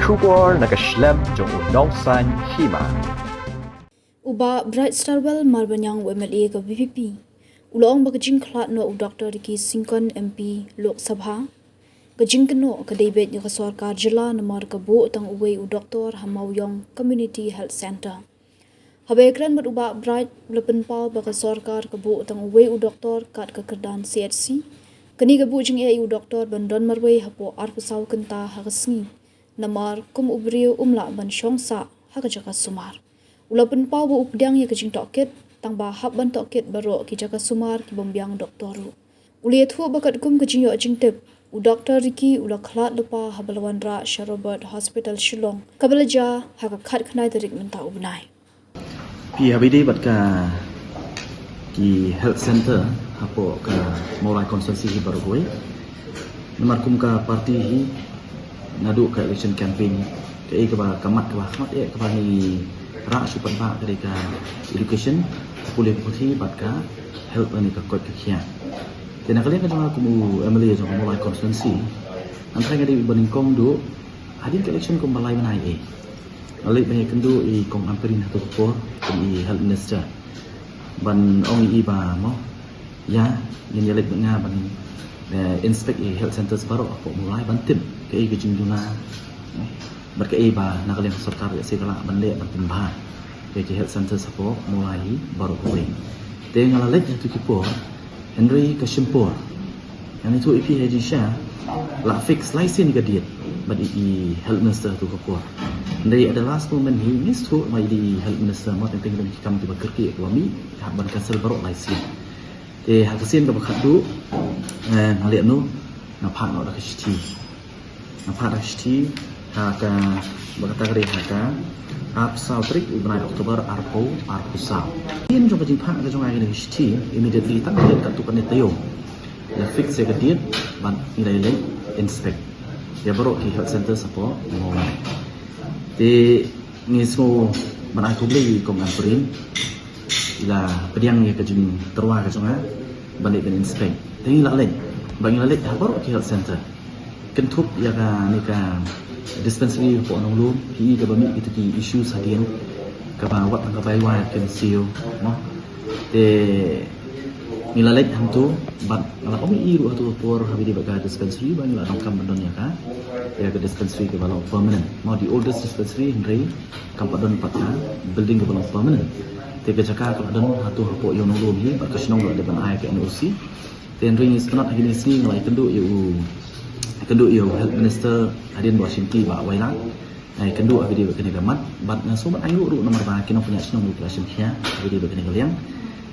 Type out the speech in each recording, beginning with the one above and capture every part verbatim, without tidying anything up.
Khubor na ka shlem jong u nongsan hima. U Bah Bright Starwell Marbaniang, u M L A ka V P P, u la ong ba ka jingkhlad noh u Doktor Ricky Syngkon, M P Lok Sabha, ka jingkynnoh ka dei beit ïa ka sorkar jylla namar ka buh tang uwei u doktor ha Mawïong Community Health Centre. Haba ïakren bad u Bah Bright, u la pynpaw ba ka sorkar ka buh tang uwei u doktor kat ka kyrdan C H C. Kane ka buh jingeh ïa u doktor ban don marwei hapoh arphew saw kynta ha ka sngi, namar kum u briew um lah ban shong sah ha ka jaka sumar. U la pynpaw ba u pdiang ïa ka jingtohkit, tang ba hap ban tohkit baroh ki jaka sumar ki bym biang doktor ruh. U la ïathuh ba katkum ka jingïoh jingtip, u Doktor Ricky u la khlad lypa haba la wanrah sha Robert Hospital Shillong, kaba la jia ha ka khatkhyndai tarik mynta u bnai. Phi, haba ïadei bad ka, ki health centre hapoh ka Mawlai constituency hi baroh kawei, namar kum ka party hi naduh ka election campaign, kaei kaba ka mat kaba khmat eh kaba ngi rah shuh pat ba ka dei ka education, ka pule ka puthi bad ka health lane ka koit ka khiah. Te na ka liang ka jong nga kum u M L A jong ka Mawlai constituency, nga tharai nga dei ba nyngkong duh hadien ka election kumba lai bnai eh, nga leit ban ïakynduh ïa i Kong Ampareen ha kato ka por kum i health minister, ban ong ïa i ba mo, ïa, ngin ïaleit bad nga ban, eh, inspect ïa health centres baroh hapoh Mawlai ban tip kaei ka jingduna, eh, bad kaei ba na ka liang ka sorkar ka sa lah ban leh ban pynbha ïa ki health centres hapoh Mawlai hi baroh kawei. Te nga la leit ha kato ka por, hynrei ka shim por. Nga ïathuh ïa phi ha jingshisha, la fix lai sien ka date bad i, i health minister ha kato ka por. Hynrei at the last moment hi, ngi sngewthuh ba i dei i health minister mo, teng teng ki don ki kam kiba kyrkieh kiba mih, hap ban cancel baroh lai sien. Te ha ka sien kaba khatduh, eh, nga leh noh, nga phah noh da ka shithi. Nga phah da ka shithi ha ka, ba kata ka dei ha ka arphew saw tarik u bnai October arphew arphew saw. Hadien jong ka jingphah ka jong nga ïa kane ka shithi, immediately tang hadien katto katne taïew, la fix ïa ka date ban ngi la ïaleit inspect ïa baroh ki health centres hapoh Mawlai. Te ngi sngew ban ai khublei ïa i Kong Ampareen, i la pdiang ïa ka jingtyrwa ka jong nga ban leit ban inspect. Te ngi la leit, ba ngi la leit ha baroh ki health centre, kynthup ïa kane ka dispensary hapoh Nonglum, phi i kaba mih kita ki issues hadien, kaba wat tang ka bai wai kin siew mo. Te ngi la leit hangto, bad nga la ong ïa i ruh ha kato ka por haba ïadei bad ka dispensary ba ngi la donkam ban don ïa ka, ïa ka dispensary kaba long permanent mo, the oldest dispensary, hynrei kam pat don pat ka building kaba long permanent. Te ka jaka ka la don hato hapoh ïew Nonglum hi, bad ka shnong la dep ban ai ka N O C. Te hynrei ngi sngewtynnat ha kine ki sngi nga la ïakynduh ïa u, ïakynduh ïa u health minister hadien ba u shim kti, Bah Wailadmiki. Nga ïakynduh ha kaba ïadei bad kane ka mat, bad nga sngewbha ban ai ruh namar ba ki nongpynïaid shnong ruh ki la shim khia ha kaba ïadei bad kane ka liang.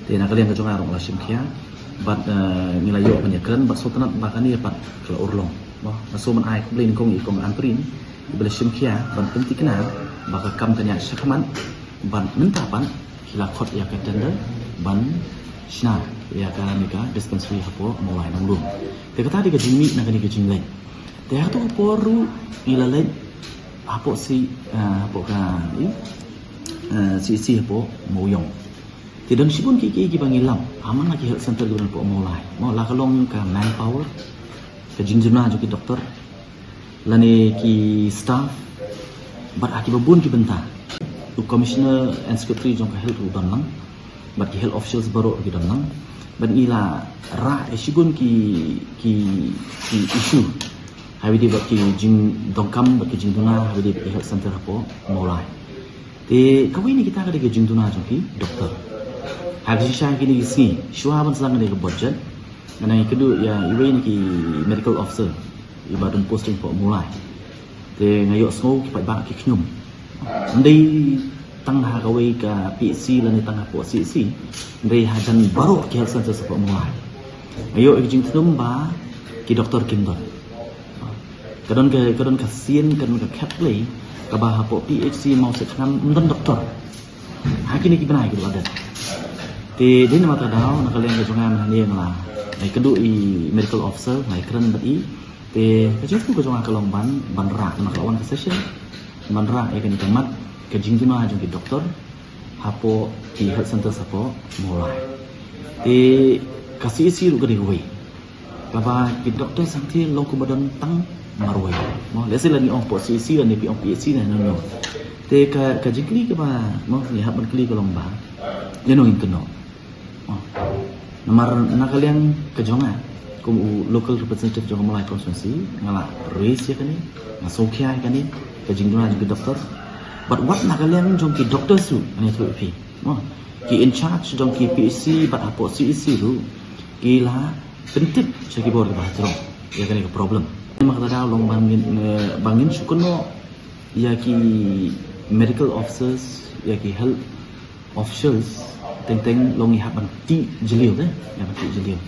Te na ka liang ka jong nga ruh nga la shim khia, bad, eh, ngi la ïoh ban ïakren, bad sngewtynnat ba kane pat ka la urlong mo. Nga sngewbha ban ai khublei nyngkong ïa i Kong Ampareen iba la shim khia ban pynthikna ba ka kam kan ïaid shakhmat, bad mynta pat ki la khot ïa ka tender ban shna ïa kane ka dispensary hapoh Mawlai Nonglum. Te kata dei ka jingmih na kane ka jingleit. Te ha kato ka por ruh ngi la leit hapoh C, eh, hapoh ka, eh, C H C hapoh Mawïong. Te don shibun kiei kiei kiba ngi lap, ha man la ki health centre kiba don hapoh Mawlai mo, la ka long ka manpower, ka jingduna jong ki doktor lane ki staff, bad ha kiba bun ki bynta. U Commissioner and Secretary jong ka Health u don lang, bad ki health officials baroh ki don lang, bad ngi la rah ïa shibun ki, ki, ki issue ha kaba ïadei bad ki jingdonkam bad ki jingduna ha kaba ïadei bad ki health centre hapoh Mawlai. Te kawei na kita ka dei ka jingduna jong ki doktor. Ha ka jingshisha kine ki sngi, shuwa ban sdang kane ka budget, nga dang ïakynduh ïa iwei na ki medical officer iba don posting hapoh Mawlai. Te nga ïohsngew ki paidbah ki khñium. Ym dei tang ha kawei ka P H C lane tang hapoh C H C, ym dei hajan baroh ki health centre hapoh Mawlai. Nga ïoh ïa ka jingkhñium ba ki doktor kim don. Ka don ka, ka don ka sien, ka don ka khet blei kaba hapoh P H C Mawsietkhangam ym don doktor. Ha kine ki bnai kiba la dep. Te dei namar kata ka daw na ka liang ka jong nga mynhynne nga la ïakynduh ïa i medical officer, nga ïakren bad i. Te ka jingsngew ka jong nga ka long ban, ban rah, namar ka la wan ka session, ban rah ïa kane ka mat ka jingduna jong ki doktor hapoh ki health centre hapoh Mawlai. Te ka C H C ruh ka dei kawei kaba ki doktor sangti long kumba don tang marwei. Mo, lehse la ngi ong hapoh C H C, la ngi ong P H C ne, no, no. Te ka, ka jingkylli kaba, mo, ngi hap ban kylli ka long ba, ïano ngin kynnoh. Mo. Namar na ka liang ka jong nga, kum u local representative jong ka Mawlai constituency, nga la raise ïa kane, nga sngewkhia ïa kane, ka jingduna jong ki doktor. Bad wat na ka liang jong ki doktor ruh, nga ïathuh ïa phi. Mo. Ki in charge jong ki P H C, bad hapoh C H C ruh, ki la pyntip sha ki bor kiba ha jrong ïa kane ka problem. Namar kata ka daw long ba ngin, eh, ba ngin shu kynnoh ïa ki medical officers, ïa ki health officials, teng teng long ngi hap ban tih jylliew te, ngi hap ban tih jylliew.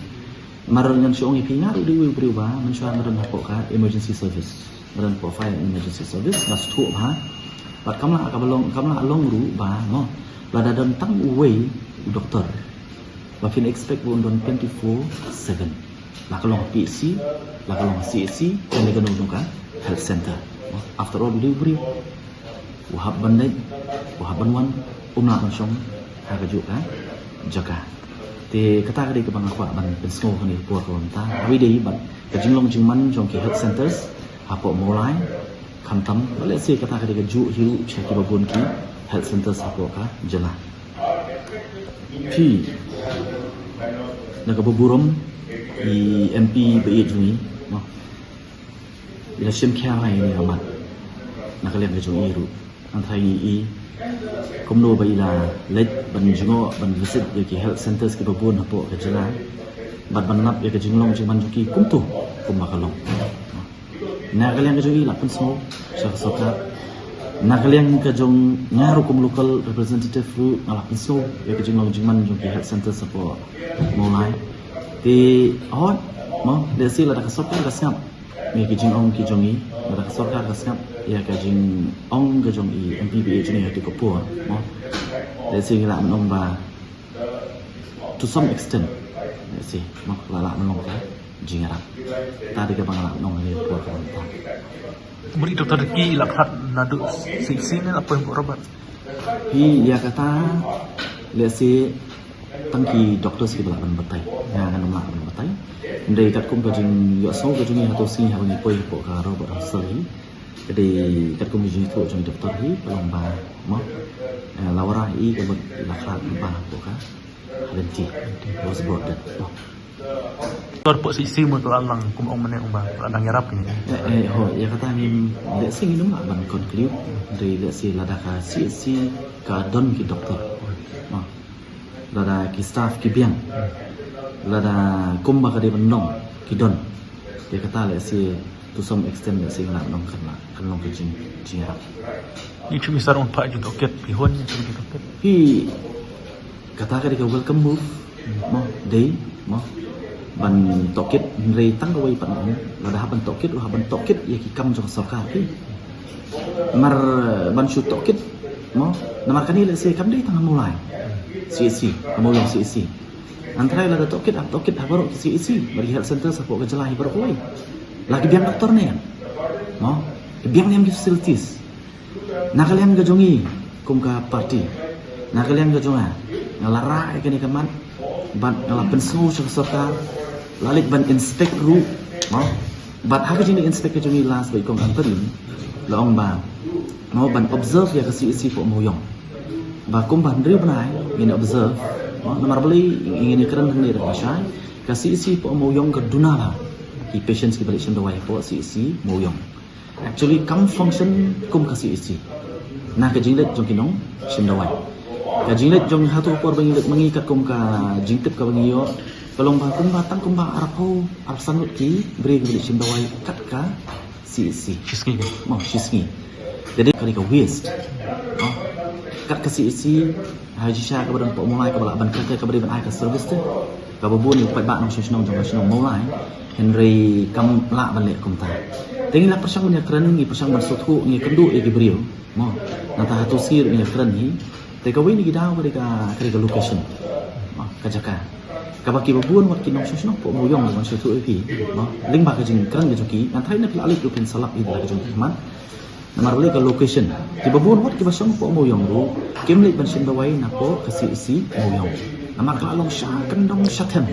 Namar ngan shu ong ïa phi, nga ruh dei uwei u briew ba mynshuwa nga don hapoh ka emergency service, nga don hapoh fire and emergency service, nga sngewthuh bha. Bad kam lah kaba long, kam lah long ruh ba, mo, lada don tang uwei u doktor, ba phin expect ba un don twenty-four seven. La ka long P H C, la ka long C H C, lane kano kano ka health center. After all, u dei u briew, u hap ban leit, u hap ban wan, um lah ban shong ha kajuh ka jaka. Te kata ka dei kaba nga kwah ban pynsngew ha kane ka por kaba mynta. Kawei dei bad ka jinglong jingman jong ki health centers hapoh Mawlai, khamtam, lehse kata ka dei kajuh hi ruh sha kiba bun ki health centers hapoh ka jylla. Phi, na kaba burom, i M P ba ïeit jong ngi, mo, i la shim khia ïa kane ka mat na ka liang ka jong i ruh. Hynrei ngi i kumno ba i la leit ban jngoh, ban visit ïa ki health centers kiba bun hapoh ka jylla, bad ban lap ïa ka jinglong jingman jong ki kumto kumba ka long. Na ka liang ka jong i, lah pynsngew sha ka sorkar. Na ka liang ka jong nga ruh kum local representative ruh, nga lah pynsngew ïa ka jinglong jingman jong ki health centers hapoh Mawlai. Te hooid, mo, lehse lada ka sorkar ka sngap ïa ki jingong ki jong i, lada ka sorkar ka sngap ïa ka jingong ka jong i M P ba ïeit jong ngi ha kane ka por, mo, lehse ngi lah ban ong ba to some extent, lehse, mo, la lah ban long ka jingïarap. Kata dei kaba nga lah ban ong ha kane ka por kaba mynta. Mut i doktor ki la khlad naduh C H C ne la poi hapoh Robert? Hi, ïa kata, lehse tang ki doktor kiba lah ban batai. Nga, ngam lah ban batai. Hynrei katkum ka jingïohsngew ka jong ngi hato sngi haba ngi poi hapoh ka Robert Hospital hi, ka dei katkum ka jingïathuh jong ki doktor hi, ka long ba, mo, eh, la wanrah ïa i, ka mut la khlad namar ba hapoh ka ha lynti, was brought dead. Mo. Tor pok C H C mo, to la lang kum ong mynne, ong ba la dang ïarap ne. Eh, eh, hooid, ïa kata ngim, lehse ngim lah ban conclude. Hynrei lehse lada ka C H C ka don ki doktor, mo, lada ki staff ki biang, lada kumba ka dei ban long ki don, ïa kata lehse to some extent lehse ngi lah ban ong kan lah, kan long ka jing, jingïarap. Ngi shu, ngi sa rung phah jingtohkit, phi hun ngi shu jingtohkit. Phi, kata ka dei ka welcome move, mo, dei, mo, ban tohkit. Hynrei tang kawei pat nga ong, lada hap ban tohkit ruh, hap ban tohkit ïa ki kam jong ka sorkar, phi. Namar, eh, ban shu tohkit, mo, namar kane lehse kam dei tang ha Mawlai C H C, ha Mawiong C H C. Hynrei lada tohkit, hap tohkit ha baroh ki C H C, bad ki health centers hapoh ka jylla hi baroh kawei. La ki biang doktor ne em, mo, ki biang ne em ki facilities. Na ka liang ka jong ngi kum ka party, na ka liang ka jong nga, nga la rah ïa kane ka mat, bad nga la pynsngew sha ka sorkar, la leit ban inspect ruh, mo. Bad ha ka jingïa inspect ka jong ngi last ba i kong Ampareen, la ong ba, mo, ban observe ïa ka C H C hapoh Mawiong. Ba kumba hynriew bnai ngin observe, mo, namar balei ngin ïa kren hangne da kaba shai, ka C H C hapoh Mawiong ka duna bha ki patients kiba leit shim dawai hapoh C H C Mawiong. Actually kam function kum ka C H C na ka jingleit jong ki nongshim dawai. Ka jingleit jong hato ka por ba ngi leit ma ngi, katkum ka jingtip kaba ngi ïoh, ka long ba kumba, tang kumba arphew, arphew san ngut ki briew kiba leit shim dawai kat ka C H C. Shi sngi. Mo, shi sngi. Ka dei, ka dei ka waste. Mo, kat ka C H C, ha jingshisha kaba don hapoh Mawlai kaba lah ban kren, kaba dei ban ai ka service te, kaba bun ïa u paidbah nongshong shnong jong ka shnong Mawlai, hynrei kam lah ban leh kumta. Te ngi la pyrshang ban ïa kren, ngi pyrshang ban sngewthuh, ngi kynduh ïa ki briew, mo. Nangta hato sngi ruh ngi ïa kren hi. Te kawei na ki daw ka dei ka, ka dei ka location, mo, ka jaka kaba kiba bun wat ki nongshong shnong hapoh Mawiong, ban sngewthuh ïa phi, mo, lyngba ka jingkren ka jong ki. Ngan tharai na phi la leit ruh phin sa lap hi da la ka jong phi khmat. Namar balei ka location, kiba bun wat kiba shong hapoh Mawiong ruh kim leit ban shim dawai napoh ka C H C Mawiong. Namar ka la long sha kyndong sha them,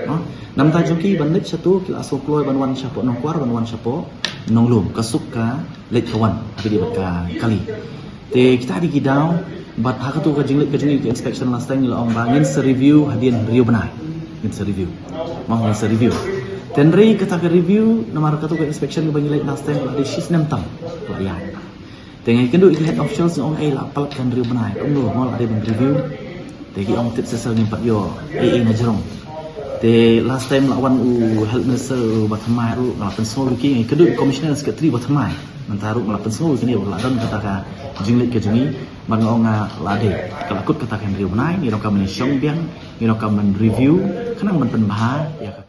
mo. Na bynta jong ki ban leit shato ki la sngewkloi ban wan shapoh Nongkwar, ban wan shapoh nonglum, ka suk ka leit ka wan ha ka dei bad ka kali. Te kita dei ki daw bad ha katu ka jingleit ka jong ngi ka inspection last time ngi la ong ba ngin sa review hadien hynriew bnai. Ngin sa review. Mo, ngin sa review. Te hynrei kata ka review namar katu ka inspection kaba ngi leit last time la dei shi snem tam la ïaid. Te nga ïakynduh ïa ki head officials nga ong ei la palat ka hynriew bnai kumno mo la dei ban review. Te ki ong tied sa shisha ngim pat ïoh ei ei na jrong. Te last time la wan u health minister u ba thymmai ruh nga la pynsngew ïa ki, nga ïakynduh ïa ki commissioner secretary ba thymmai. Mynta ruh nga la pynsngew ïa kine ba la don kata ka jingleit ka jong ngi. Bad nga ong nga la dei ka la kut kata ka hynriew bnai, ngi donkam ban shong biang, ngi donkam ban review, khnang ban pynbha ïa ka